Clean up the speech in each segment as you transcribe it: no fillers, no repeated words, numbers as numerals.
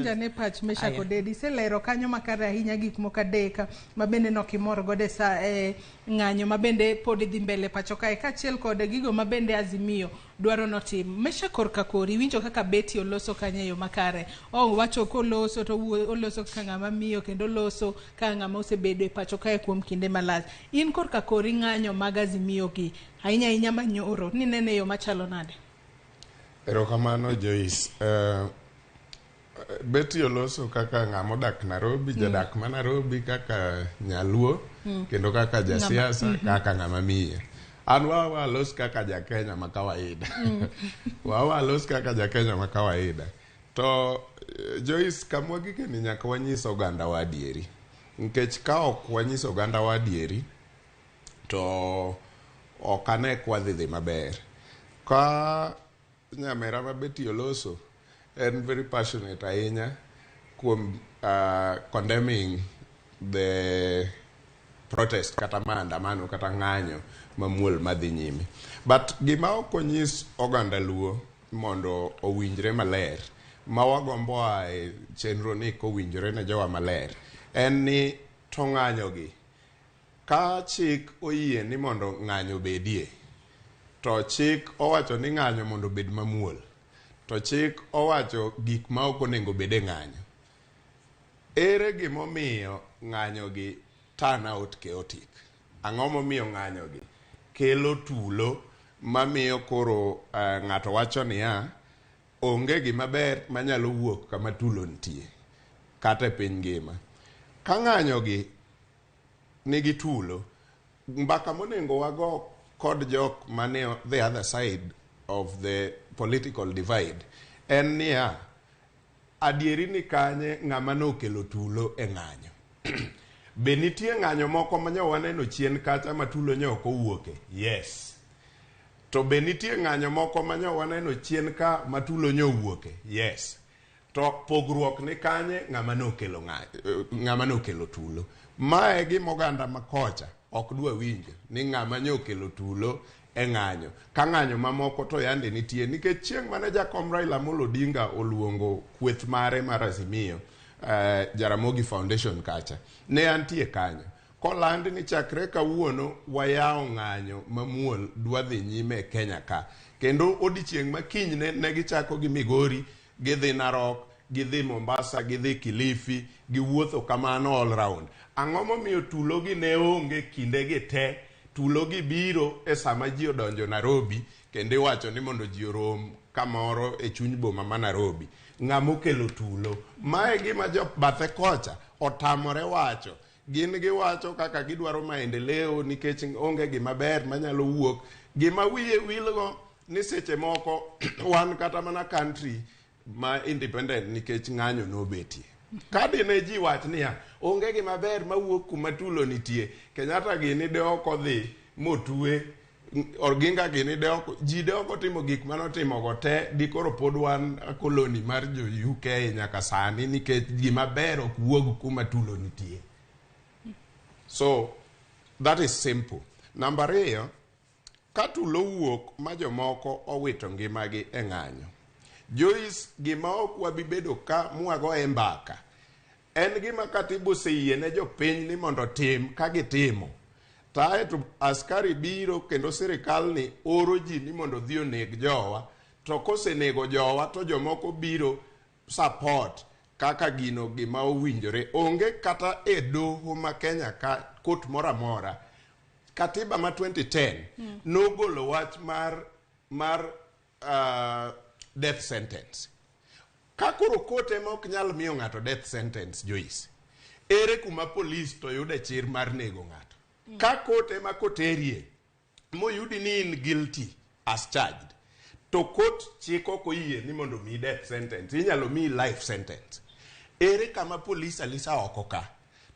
Wapenjane pach Meshack Aya. Odedi. Iselero kanyo makare ahinya gik moko adek ma bende nokimor godo e sa e ng'anyo ma bende pod dhi mbele pacho kae kaachiel kod gigo ma bende Azimio dwaro notim. Meshack korka kori iwinjo kaka Betty oloso kanyo e yo makare. Owacho koloso to oloso kaka ng'ama miyo kendo oloso kaka ng'ama osebedo e pacho kae kuom kinde malach. In korka kori ng'anyo mag Azimio gi ahinya ahinya manyoro ninene e yo machalo nade? Erokamano Joyce. Betty oloso kaka ng'ama odak Nairobi, jadak ma Nairobi kaka nyaluo, kendo kaka jasiasa, kaka ng'ama miyo. An wawa alos kaka ja Kenya ma kawaida. Wawa alos kaka ja Kenya ma kawaida. To Joyce, kamwa gikeni nyaka wanyis oganda wa adieri. Nikech ka ok wanyiso oganda wa adieri, to ok ane kwadhi dhi maber. Ka nyamera ma Betty oloso en very passionate ahinya kuom condemning the protest kata maandamano kata ng'anyo mamuol madhi nyime. But gima ok onyis oganda luo mondo owinjre maler ma wagombo a e chenro ni kowinjore ne jowa maler en ni to ng'anyo gi ka chik oyie ni mondo ng'anyo obedie to chik owacho ni ng'anyo mondo obed mamuol to chik owacho gik ma ok onego bed e ng'anyo. Ere gimomiyo ng'anyo gi turn out chaotic? Ang'o momiyo ng'anyo gi kelo tulo mamiyo koro ng'ato wacho niya onge gima ber manyalo wuok kama tulo nitie kata e piny ngima. Ka ng'anyo gi nigi tulo, mbaka monego wago kod jok mane the other side of the political divide en niya adieri ni kanye ng'ama nokelo tulo e ng'anyo. Be nitie ng'anyo moko ma nyo waneno chien kacha ma tulo nyo ok owuoke? Yes. To be nitie ng'anyo moko ma nyo waneno chien ka ma tulo nyo owuoke? Yes. To pogruok ni kanye ng'ama nokelo ng'anyo, ng'ama nokelo tulo. Mae gima oganda ma kocha ok dwa winjo ni ng'ama nyo okelo tulo e ng'anyo. Ka ng'anyo mamoko to yande nitie nikech chieng' mane jakom Raila Amolo Odinga oluongo kweth mare mar Azimio Jaramogi Foundation kacha, ne antie kanyo. Koland ni chakre kawuono wayawo ng'anyo mamuol dwa dhi nyime e Kenya ka. Kendo odiechieng' ma kinyne ne gichako gi Migori, gidhi Narok, gidhi Mombasa, gidhi Kilifi, giwuotho kamano all round. Ang'o momiyo tulo gi ne onge kinde gi te? Tulo gi biro e sama ji odonjo Nairobi kendo iwacho ni mondo ji orom kamoro e chuny boma ma Nairobi. Ng'ama okelo tulo? Mae gima jo bathe kocha otamore wacho. Gin giwacho kaka gidwaro maendeleo nikech onge gima ber manyalo wuok. Gima wiye wilgo ni seche moko wan kata mana country ma independent nikech ng'anyo nobetie. Ka dine ji wach niya, onge gima ber mawuok kuma tulo nitie, Kenyatta gini de ok odhi motwe, Oginga gini de ok, ji de ok otimo gik manotimo go te, dikoro pod wan koloni mar jo UK nyaka sani nikech gima ber ok wuog kuma tulo nitie. So, that is simple. Namba ariyo, ka tulo wuok ma jomoko owito ngimagi e ng'anyo, Joyce, gima ok wabi bedo ka mwagoe mbaka en gima katiba oseyie ne jopiny ni mondo otim ka gitimo. To aeto askari biro kendo sirikal ni oro ji ni mondo odhi oneg jowa, to kosenego jowa to jomoko biro support kaka gino gima owinjore. Onge kata e doho ma Kenya ka court moro amora katiba ma 2010 nogolo wach mar death sentence. Ka koro court ema ok nyal miyo ng'ato death sentence, Joyce, ere kuma police to yude chir mar nego ng'ato? Ka court ema koterie moyudi ni in guilty as charged, to court chik ok oyie ni mondo omiyi death sentence, inyalo miyi life sentence. Ere kama police alisa oko ka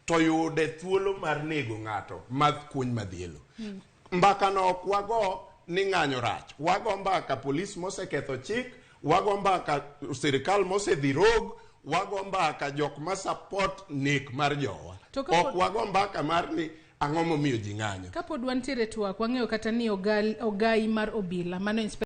to yude thuolo mar nego ng'ato ma kuny madhielo? Mbaka no ok wago ni ng'anyo rach, wago mbaka police moseketho chik, wago mbaka sirikal mosedhi rogue, wago mbaka jok ma support nek mar jowa. To Ok wago mbaka mar ni ang'o momiyo ji ng'anyo. Kapod wantiere twak, wang'eyo kata ni ogai mar obila, mano